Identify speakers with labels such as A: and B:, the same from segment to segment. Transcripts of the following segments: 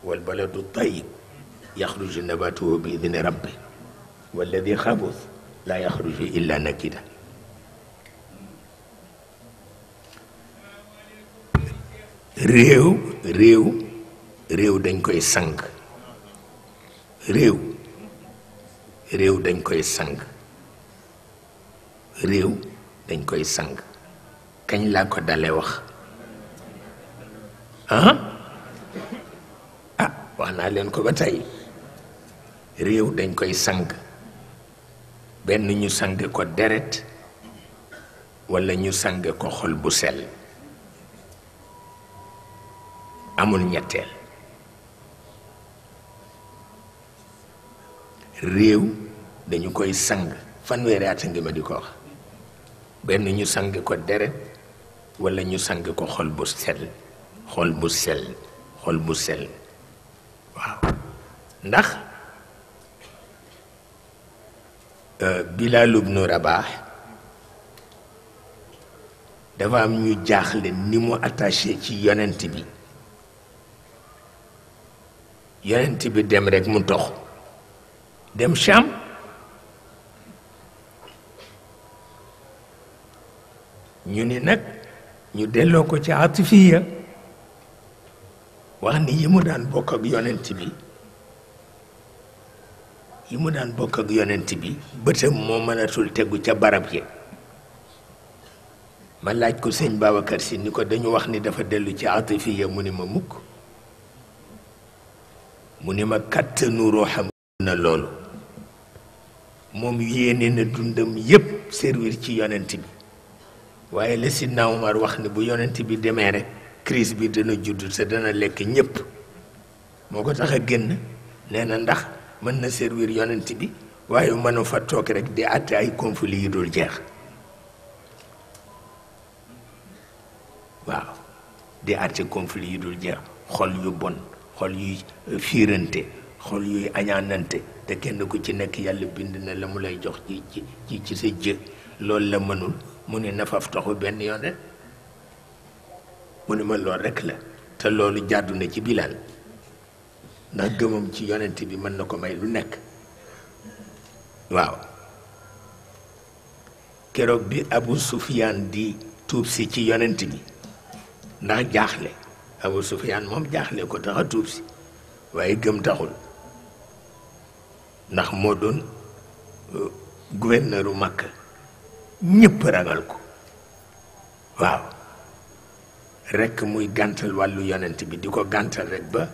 A: والبلد الطيب يخرج نباته بإذن ربه والذي خبث لا يخرج إلا نكدا. réew dañ koy sang réew dañ koy sang réew dañ koy sang kañ laa ko dale wax wax naa leen ko ba tey réew dañ koy sang benn ñu sang ko deret walla ñu sang ko xol bu sell amul ñetteel réew dañu koy sang fanweeri at a ngi ma di ko wax benn ñu sang ko deret walla ñu sang ko xol bu sell xol bu sell xol bu sell waaw ndax Bilaal ibnu Rabaax dafa am ñu jaaxle ni mu attaché ci yonent bi dem rekk mu tox dem Sham ñu ni nag ñu delloo ko ci atifiya wax ni yi mu daan bokk ak yonent bi bëtam moo mënatul tegu ca barab yi ma laaj ko sëñ Babacar Si ni ko dañu wax ni dafa dellu ci atifiya mu ni ma mukk mu ni ma kàttanu ruuxam na loolu moom yéene na dundam yépp servir ci yonent bi waaye la Sidna Umar wax ni bu yonent bi demee rek crise bi dana judd te dana lekk ñépp moo ko tax a génn nee na ndax mën na servir yonent bi waaye mënu fa toog rek di àtte ay conflit yi dul jeex waaw di àtte conflit yi dul jeex xol yu bon xol yuy fiirante xol yuy añaanante te kenn ku ci nekk yàlla bind na la mu lay jox ci sa jë loolu la mënul mu ne nafaf taxu benn yoon rek mu ne ma lool rekk la te loolu jàddu na ci Bilaal ndax gëmam ci yonent bi mën na ko may lu nekk waaw keroog bi Abu Sufyaan di tuub si ci yonent bi ndax jaaxle Abu Sufyaan moom jaaxle ko tax a tuub si waaye gëm taxul ndax moo doon gouverneuru Makka ñépp ragal ko waaw rekk muy gàntal wàllu yonent bi di ko gàntal rekk ba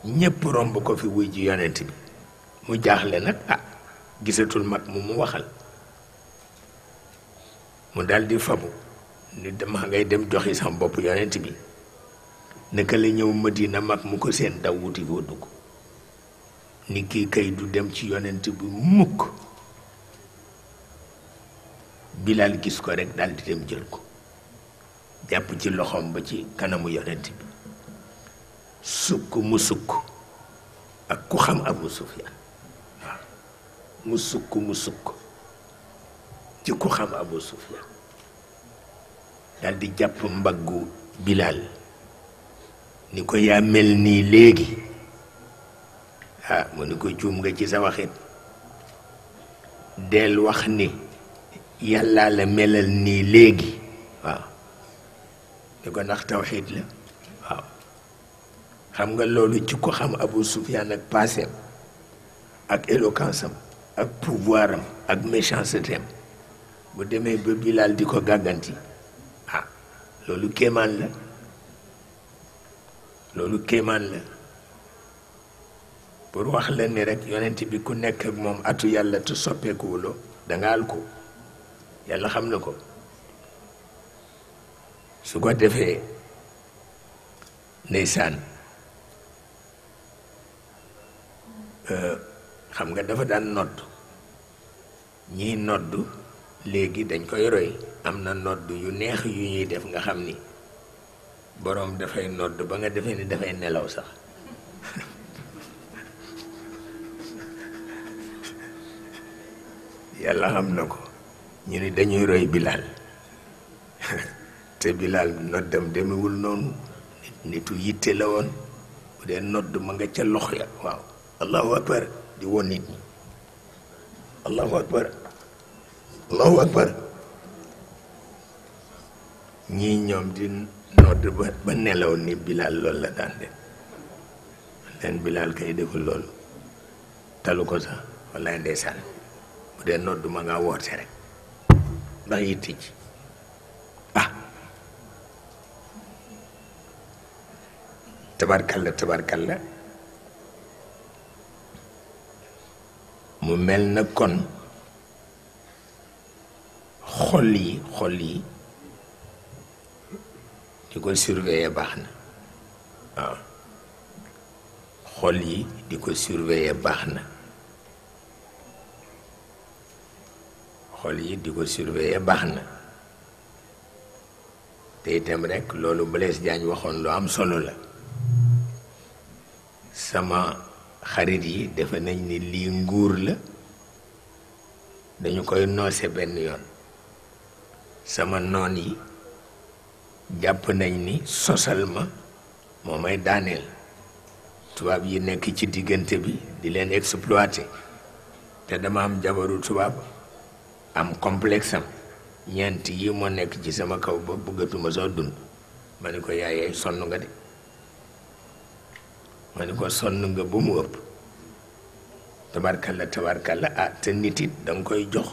A: ñépp romb ko fi wuy ji yonent bi mu jaaxle nag gisatul mag mu waxal mu daldi fabu ni dama ngay dem joxi sam bopp yonent bi naka la ñëw Madina mag mu ko seen daw wuti foo dugg ni kii kay du dem ci yonent bi mukk Bilaal gis ko rekk daldi dem jël ko jàpp ci loxoom ba ci kanamu yonent bi sukk mu sukk ak ku xam Abu Sufyaan waaw mu sukk ci ku xam Abu Sufyaan daldi jàpp mbaggu Bilaal ni ko yaa mel nii léegi mu ni ko juum nga ci sa waxit del wax ni yàlla la melal nii léegi waaw ni ko ndax tawxiid la waaw xam nga loolu ci ko xam Abu Sufyaan ak passeem ak éloquence am ak pouvoir am ak méchanceté am bu demee ba Bilaal di ko gàgganti loolu kéemaan la pour wax la ni rek yonent bi ku nekk ak moom atu yàlla te soppeekuwuloo danga al ko yàlla xam na ko su ko defee ndeysaan xam nga dafa daan nodd ñiy nodd léegi dañ koy roy am na nodd yu neex yu ñuy def nga xam ni boroom dafay nodd ba nga defee ni dafay nelaw sax yàlla xam na ko ñu ni dañuy roy Bilaal te Bilaal noddam demewul noonu nitu yitte la woon bu dee nodd ma nga ca loxo ya waaw allahu akbar di woon nit ñi allahu akbar allahu akbar ñii ñoom di nodd ba nelaw ni Bilaal loolu la daan def leen Bilaal kay deful loolu talu ko sax wallaay ndeysaan bu dee nodd ma nga woote rek ndax yitti ci tabarkalla mu mel na kon xol yi di ko surveiller baax na waaw xol yi di ko surveiller baax na xol yi di ko surveiller baax na te itam rekk loolu Blaise Diagne waxoon lu am solo la sama xarit yi defe nañ ni lii nguur la dañu koy noose benn yoon sama noon yi jàpp nañ ni sosal ma moo may daaneel tubaab yi nekk ci diggante bi di leen exploiter te dama am jabaru tubaab am complexe am ñeent yi moo nekk ci sama kaw ba bëggatuma soo dund ma ni ko yaayee sonn nga de ma ni ko sonn nga ba mu ëpp tabarkalla te nit it danga koy jox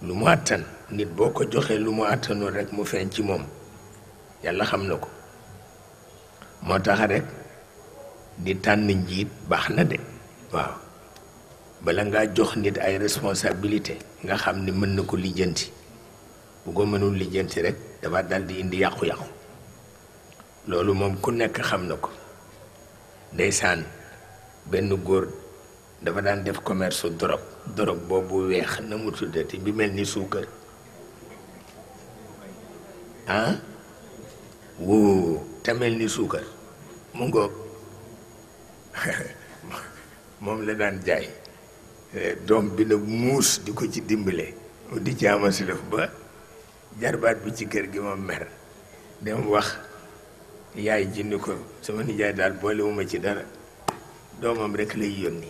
A: lu mu àttan nit boo ko joxee lu mu àttanul rek mu feeñ ci moom yàlla xam na ko moo tax rek di tànn njiit baax na de waaw bala ngaa jox nit ay responsabilité nga xam ni mën na ko lijjanti bu ko mënul lijjanti rek dafa dal di indi yàqu-yàqu loolu moom ku nekk xam na ko ndeysaan benn góor dafa daan def commerce dorog boobu weex na mu tuddati bi mel ni suukar wóo te mel ni suukar mu ngoog moom la daan jaay doom bi nag muus di ko ci dimbale di ci amasi def ba jarbaat bi ci kër gi ma mer dem wax yaay ji ni ko sama nijaay daal boolewuma ci dara doomam rek lay yónni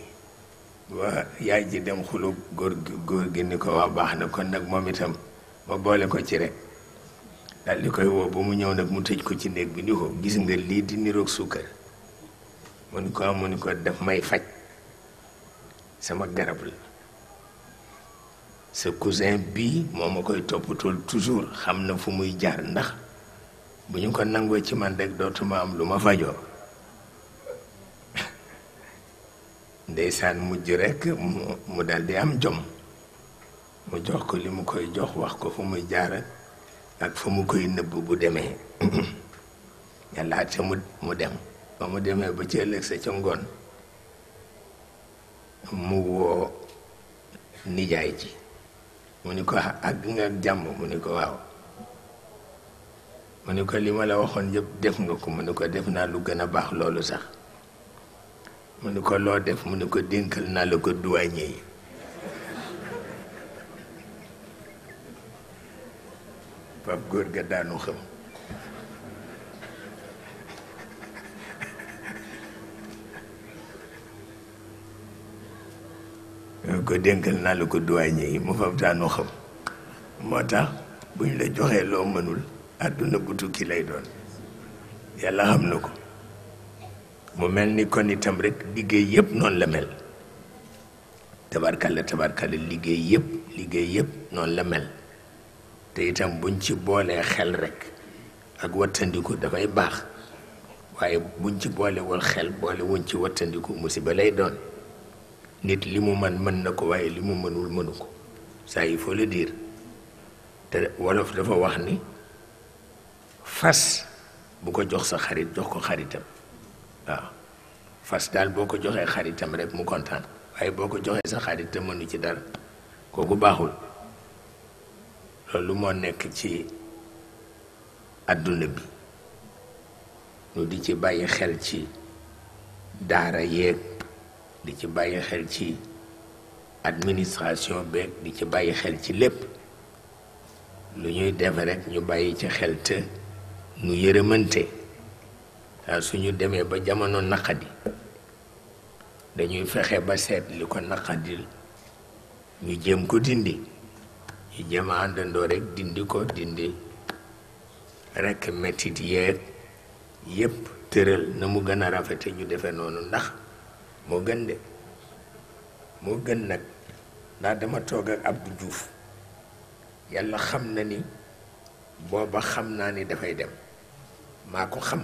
A: waa yaay ji dem xulu góor gi ni ko waa baax na kon nag moom itam ma boole ko ci rek daal di koy woo ba mu ñëw nag mu tëj ko ci néeg bi ni ko gis nga lii di niroog suukar mu ni ko daf may faj sama garab la sa cousin bii moo ma koy toppatool toujours xam na fu muy jaar ndax bu ñu ko nangoo ci man rek dootuma am lu ma fajoo ndeysaan mujj rek mu dal di am jom mu jox ko li mu koy jox wax ko fu muy jaar ak fu mu koy nëbb bu demee yàlla te mu dem ba mu demee ba ci ëllëg sa ca ngoon mu woo nijaay ji mu ni ko àgg nga ak jàmm mu ni ko waaw mu ni ko li ma la waxoon yëpp def nga ko mu ni ko def naa lu gën a baax loolu sax mu ni ko loo def mu ni ko dénkal naa la ko douanier yi pap góor ga daanu xam ko dénkal naa la ko douanier yi mu fab daanu xam moo tax bu ñu la joxee loo mënul àdduna bu tukki lay doon yàlla xam na ko mu mel ni kon itam rek liggéey yëpp noonu la mel tabarkalla liggéey yëpp noonu la mel te itam buñ ci boolee xel rek ak wattandiku dafay baax waaye buñ ci boolewul xel boole wuñ ci wattandiku musiba lay doon nit li mu mën na ko waaye li mu mënul mënu ko ça il faut le dire te wolof dafa wax ni fas bu ko jox sa xarit jox ko xaritam waaw fas daal boo ko joxee xaritam rek mu kontaan waaye boo ko joxee sa xarit te mënu ci dara kooku baaxul loolu moo nekk ci àdduna bi ñu di ci bàyyi xel ci daara yeeg di ci bàyyi xel ci administration beeg di ci bàyyi xel ci lépp lu ñuy def rek ñu bàyyi ci xel te nu yërëmante suñu demee ba jamono naqadi dañuy fexe ba seet li ko naqadil ñu jéem ko dindi ñu jéem a àndandoo rek dindi ko dindi rek mettit yeeg yépp tëral na mu gën a rafete ñu defee noonu ndax moo gën de moo gën nag ndax dama toog ak Abdou Diouf yàlla xam na ni booba xam naa ni dafay dem maa ko xam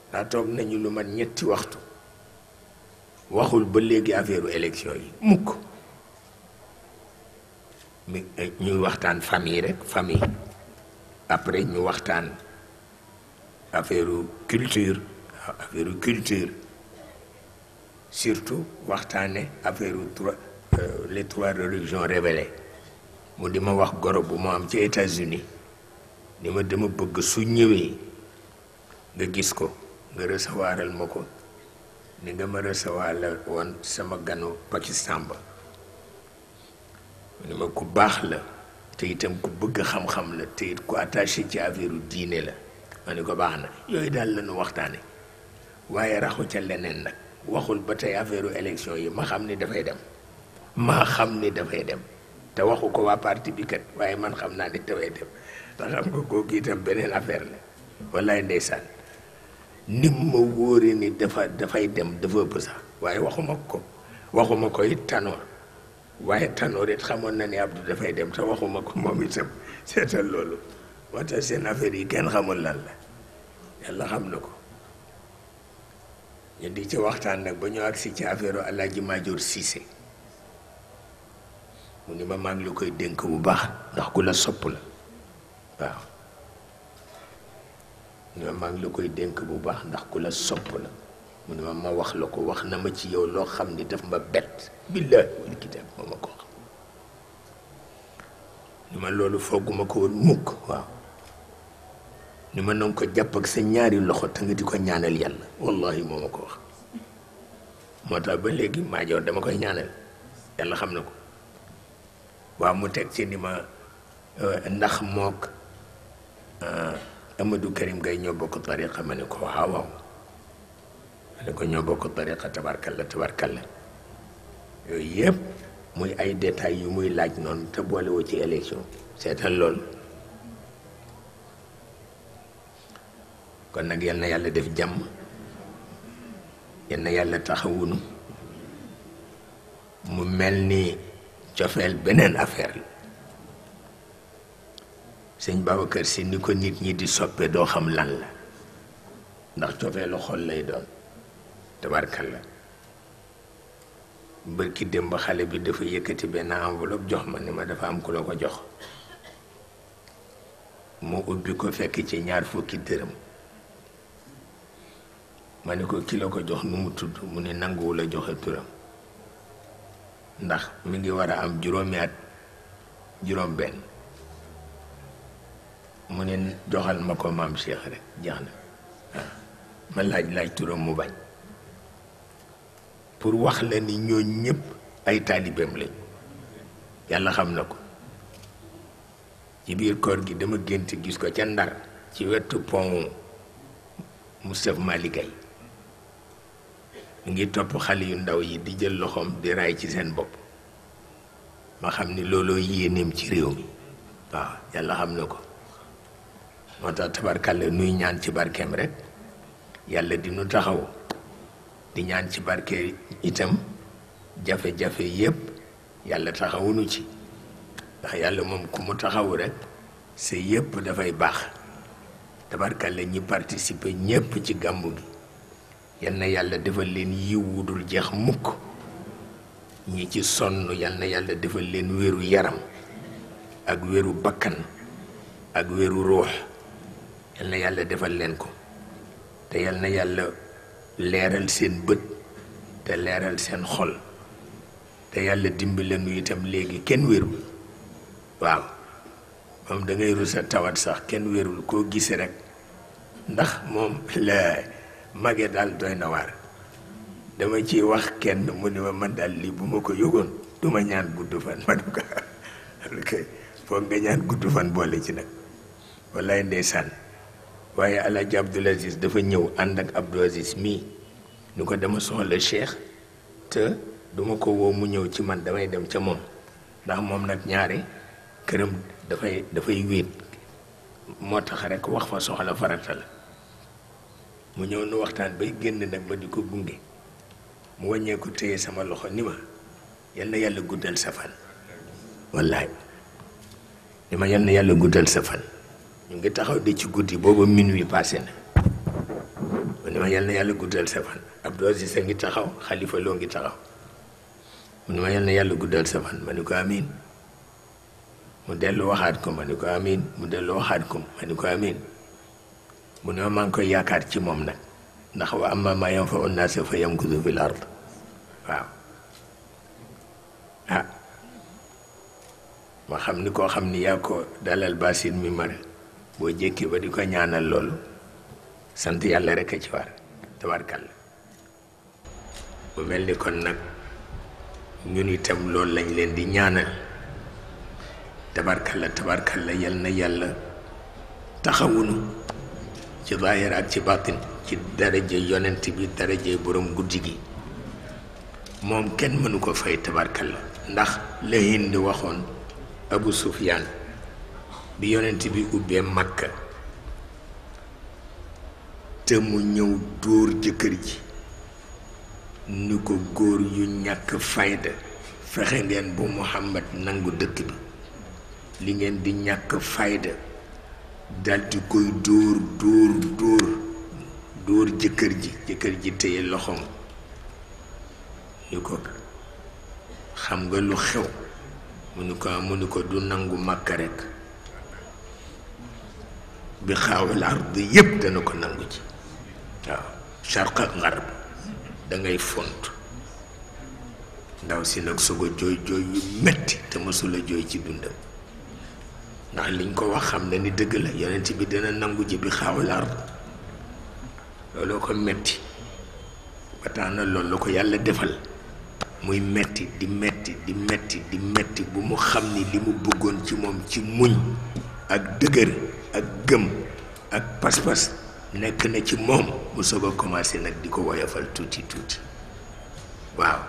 A: ndax toog nañu lu man ñetti waxtu waxul ba léegi affaire élection yi mukk mi ñuy waxtaan famille rek famille après ñu waxtaan affaire culture surtout waxtaane affaire les trois religions révélées mu di ma wax goro bu mu am ci États-Unis ni ma dama bëgg su ñëwee nga gis ko nga recevoiral ma ko ni nga ma recevoir la woon sama ganu Pakistan ba ni ma ku baax la te itam ku bëgg xam-xam la te it ku attaché ci affaire diine la ma ni ko baax na yooyu daal la ñu waxtaane waaye raxu ca leneen nag waxul ba tey affaire élection yi ma xam ni dafay dem te waxu ko waa parti bi kat waaye man xam naa ni dafay dem te xam nga kooku itam beneen affaire la wallaay ndeysaan nim ma wóore ni dafay dem dafa ëpp sax waaye waxuma ko it Tanor waaye Tanor it xamoon na ni Abdou dafay dem te waxuma ko moom itam seetal loolu moo tax seen affaire yi kenn xamul lan la yàlla xam na ko ñu di ci waxtaan nag ba ñu agsi ci affaire Alaaji Maajoor Siise mu ni ma maa ngi la koy dénk bu baax ndax ku la sopp la waaw mu ni ma maa ngi la koy dénk bu baax ndax ku la sopp la mu ni ma wax la ko wax na ma ci yow loo xam ni daf ma bett billaahi wal kitaab ma ko wax ni ma loolu fooguma ko woon mukk waaw ni ma nanga ko jàpp ak sa ñaari loxo te nga di ko ñaanal yàlla wallahi moo ma ko wax moo tax ba léegi Maajoor dama koy ñaanal yàlla xam na ko waaw mu teg ci ni ma ndax mook Amadou Karim Gaye ñoo bokk tariqa ma ne ko waaw waaw ma ne ko ñoo bokk tariqa tabarkalla yooyu yëpp muy ay détails yu muy laaj noonu te boolewoo ci élection seetal loolu kon nag yal na yàlla def jàmm yal na yàlla taxawunu mu mel ni cofeel beneen affaire la sëñ Babacar Si ni ko nit ñi di soppe doo xam lan la ndax cofeelu xol lay doon tabarkalla bërki démb xale bi dafa yëkkati benn enveloppe jox ma ni ma dafa am ku la ko jox mu ubbi ko fekk ci 20 dërëm ma ne ko ki la ko jox nu mu tudd mu ne nanguwul a joxe turam ndax mi ngi war a am juróomi at juróom benn mu ne joxal ma ko maam Cheikh rek jeex na waaw ma laaj turam mu bañ pour wax la ni ñoo ñëpp ay taalibeem lañ yàlla xam na ko ci biir koor gi dama gént gis ko ca Ndar ci wetu pont Moustapha Malick Gaye mu ngi topp xale yu ndaw yi di jël loxoom di raay ci seen bopp ma xam ni looloo yéeneem ci réew mi waaw yàlla xam na ko moo tax tabarkàlla nuy ñaan ci barkeem rek yàlla di nu taxaw di ñaan ci barke itam jafe-jafe yépp yàlla taxawunu ci ndax yàlla moom ku mu taxawu rek sa yépp dafay baax tabarkàlla ñi participer ñépp ci gàmmu gi yal na yàlla defal leen yiw wudul jeex mukk ñi ci sonn yal na yàlla defal leen wéru yaram ak wéru bakkan ak wéru ruux yal na yàlla defal leen ko te yal na yàlla leeral seen bët te leeral seen xol te yàlla dimbali nu itam léegi kenn wérul waaw moom da ngay rus a tawat sax kenn wérul koo gise rek ndax moom la mage daal doy na waar dama ciy wax kenn mu ni ma man daal lii bu ma ko yëgoon du ma ñaan gudd fan ma ne ko ok foog nga ñaan gudd fan boole ci nag wallaay ndeysaan waaye Alaaji Abdoul Aziz dafa ñëw ànd ak Abdou Aziz mii ni ko dama soxla Cheikh te duma ko woo mu ñëw ci man damay dem ca moom ndax moom nag ñaare këram dafay wéet moo tax rek wax fa soxla farata la mu ñëw nu waxtaan bay génn nag ba di ko gunge mu wàññeeku téye sama loxo ni ma yal na yàlla guddal sa fan wallaay ni ma yal na yàlla guddal sa fan ñu ngi taxaw di ci guddi booba minuit passé na mu ni ma yal na yàlla guddal sa fan Abdou Aziz a ngi taxaw Xalifa Lo ngi taxaw mu ni ma yal na yàlla guddal sa fan ma ni ko amiin mu dellu waxaat ko ma ni ko amiin mu dellu waxaat ko ma ni ko amiin mu ne ma maa ngi koy yaakaar ci moom nag ndax wa amma maa yanfa'u n-naasa fa yamkusu fil ard waaw ah ma xam ni koo xam ni yaa ko dalal basin mi mare boo jékki ba di ko ñaanal loolu sant yàlla rek a ci war tabarkalla bu mel ni kon nag ñun itam loolu lañ leen di ñaanal tabarkalla yal na yàlla taxawunu ci zaahir ak ci baatin ci daraje yonent bi daraje borom guddi gi moom kenn mënu ko fay tabarkalla ndax la Hind waxoon Abu Sufyaan bi yonent bi ubbee Makka te mu ñëw dóor jëkkër ji ni ko góor yu ñàkk fayda fexe ngeen bu Muhammad nangu dëkk bi li ngeen di ñàkk fayda daldi koy dóor jëkkër ji téye loxoom ni ko xam nga lu xew mu ni ko du nangu Makka rekk bi xaawal ard yépp dana ko nangu ci waaw sharq ak garb dangay font ndaw si nag soog a jooy yu metti te mësula jooy ci dundam ndax liñ ko wax xam na ni dëgg la yonent bi dina nangu ji bi xaawal ard looloo ko metti ba tax na loolu la ko yàlla defal muy metti di metti bu mu xam ni li mu bëggoon ci moom ci muñ ak dëgër ak gëm ak pas-pas nekk na ci moom mu soog a commencé nag di ko woyofal tuuti waaw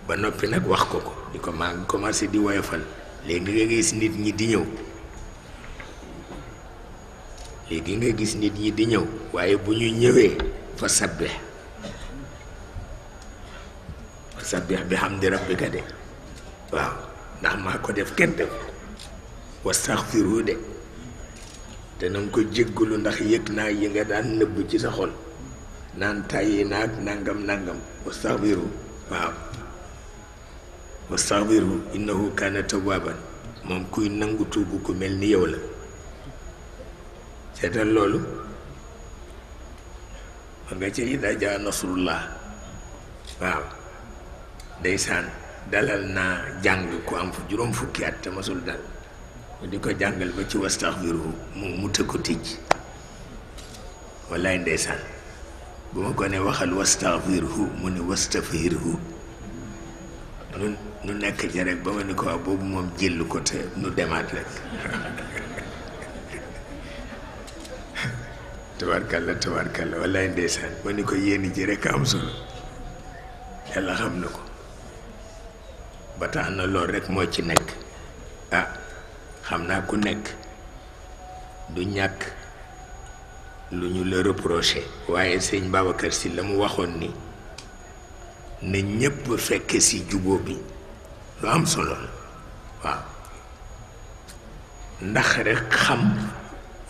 A: ba noppi nag wax ko di ko maa ngi commencé di woyofal léegi nga gis nit ñi di ñëw waaye bu ñu ñëwee fa sabbih bi hamdi rabbika de waaw ndax maa ko def kenn def wastaghfiru de te na nga ko jéggalu ndax yëg naa yi nga daan nëbb ci sa xol naan tàyyi naag nangam wastaghfiru waaw wastaghfiru innahu kaana tawwaban moom kuy nangu tuubu ku mel ni yow la seetal loolu ma nga ci idaa jaa nasrullah waaw ndeysaan dalal naa jàng ku am fu juróom fukki at te masul dal di ko jàngal ba ci wastaghfiru mu tëkku tijj wallaay ndeysaan bu ma ko ne waxal wastaghfiru mu ne wastafhirhu nu nekk ci rek ba ma ni ko waaw boobu moom jël ko te nu demaat rek tabarkalla wallaay ndeysaan ma ni ko yéeni ji rek am solo yàlla xam na ko ba tax na loolu rek moo ci nekk xam naa ku nekk du ñàkk lu ñu la reproché waaye sëñ Babacar Sy la mu waxoon ni na ñépp fekke ci jubóo bi lu am solo la waaw ndax rek xam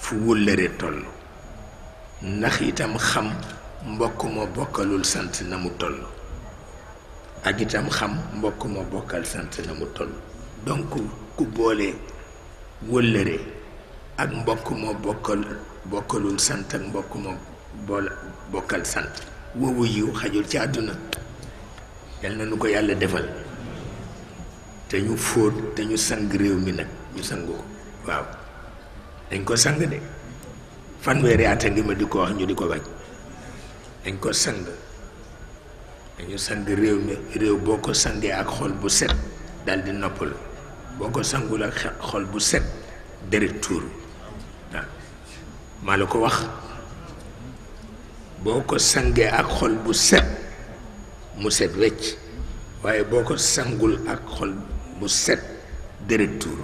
A: fu wëllëre toll ndax itam xam mbokk moo bokkalul sant na mu toll ak itam xam mbokk moo bokkal sant na mu toll donc ku boole wëllëre ak mbokk moo bokkalul sant ak mbokk moo bokkal sant woowu yiw xajul ci àdduna yal na nu ko yàlla defal te ñu fóot te ñu sang réew mi nag ñu sang ko waaw dañ ko sang de fanweeri at a ngi ma di ko wax ñu di ko bañ dañ ko sang dañu sang réew mi réew boo ko sangee ak xol bu set dal di noppalu boo ko sangul ak xol bu set deret tuur waaw maa la ko wax boo ko sangee ak xol bu set mu set wecc waaye boo ko sangul ak xol bu set deret tuuru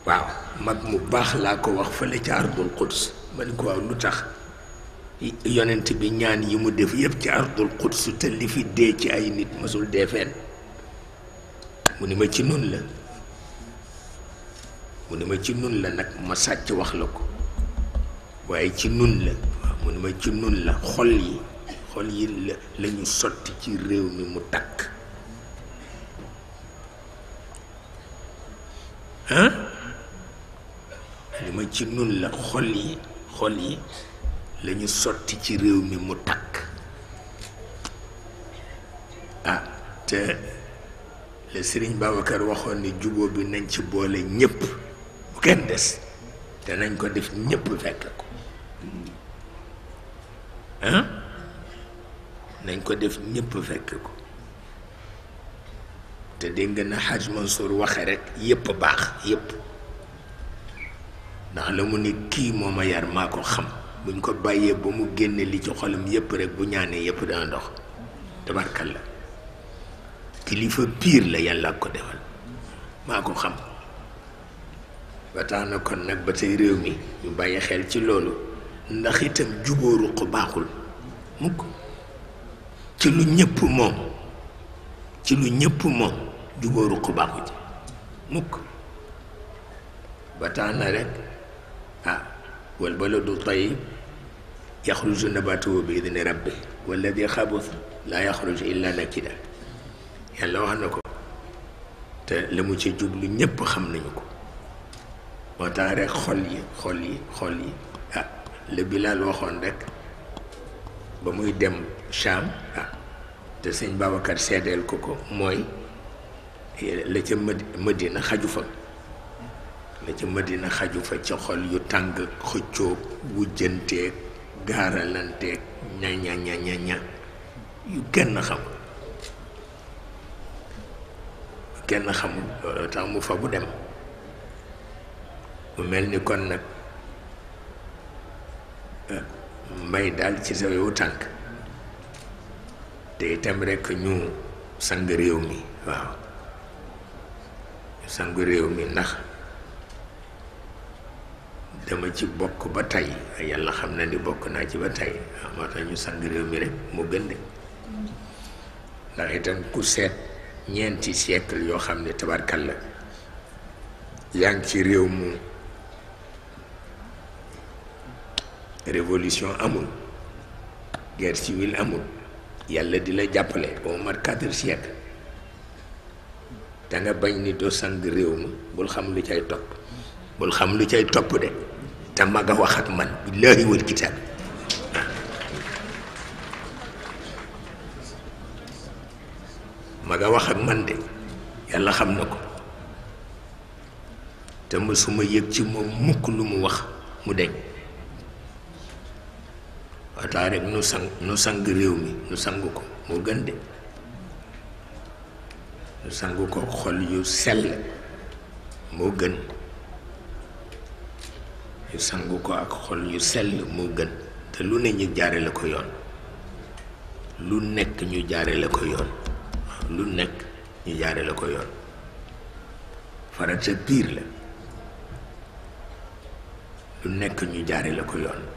A: waaw mag mu baax laa ko wax fële ca ardul quds ma ni ko waaw lu tax yonent bi ñaan yi mu def yépp ci ardul quds te li fi dee ci ay nit mësul dee fenn mu ni ma ci nun la mu ni ma ci nun la nag ma sàcc wax la ko waaye ci nun la waaw mu ni ma ci nun la xol yi la ñu sotti ci réew mi mu takk ah mu ni ma ci nun la xol yi la ñu sotti ci réew mi mu takk ah te le Sëriñ Babacar waxoon ni jubóo bi nañ ci boole ñépp bu kenn des te nañ ko def ñépp fekk ko ah nañ ko def ñépp fekk ko te dégg nga na Haj Mansour waxe rek yépp baax yépp ndax la mu ni kii moo ma yar maa ko xam buñ ko bàyyee ba mu génne li ci xolam yépp rek bu ñaanee yépp dana dox tabarkalla kilifa piir la yàlla ko defal maa ko xam ba tax na kon nag ba tey réew mi ñu bàyyi xel ci loolu ndax itam jubóoru ko baaxul mukk ci lu ñëpp moom jubóoru ko baaxu ci mukk ba tax na rek ah wal baladu tayyib yaxruju nabatuhu bi idni rabbi walladi xabuth laa yaxruju illa nakida yàlla wax na ko te la mu ci jublu ñépp xam nañu ko moo tax rek xol yi ah la Bilaal waxoon rek ba muy dem Cham ah te sëñ Babacar seedeel ko mooy la ca Madina xaju fa ci xol yu tàng xëccoog wujjanteeg gaaralanteeg ña yu kenn xamul loolu tax mu fa bu dem mu mel ni kon nag mbay daal ci sa yow tànk te itam rekk ñu sang réew mi waaw ñu sang réew mi ndax dama ci bokk ba tey yàlla xam na ni bokk naa ci ba tey waaw moo tax ñu sang réew mi rek mu gën de ndax itam ku seet ñeenti siècle yoo xam ne tabarkalla yaa ngi ci réew mu révolution amul guerre civile amul yàlla di la jàppale ba mu mat 4 siècles da nga bañ ni doo sang réew mi bul xam lu cay topp de te mag a wax ak man billaahi wal kitaab mag a wax ak man de yàlla xam na ko te mësuma yëg ci moom mukk lu mu wax mu deñ waxtaan rek nu sang réew mi nu sang ko moo gën de nu sang ko xol yu sell moo gën ñu sang ko ak xol yu sell moo gën te lu ne ñu jaare la ko yoon lu nekk ñu jaare la ko yoon lu nekk ñu jaare la ko yoon farata piir la lu nekk ñu jaare la ko yoon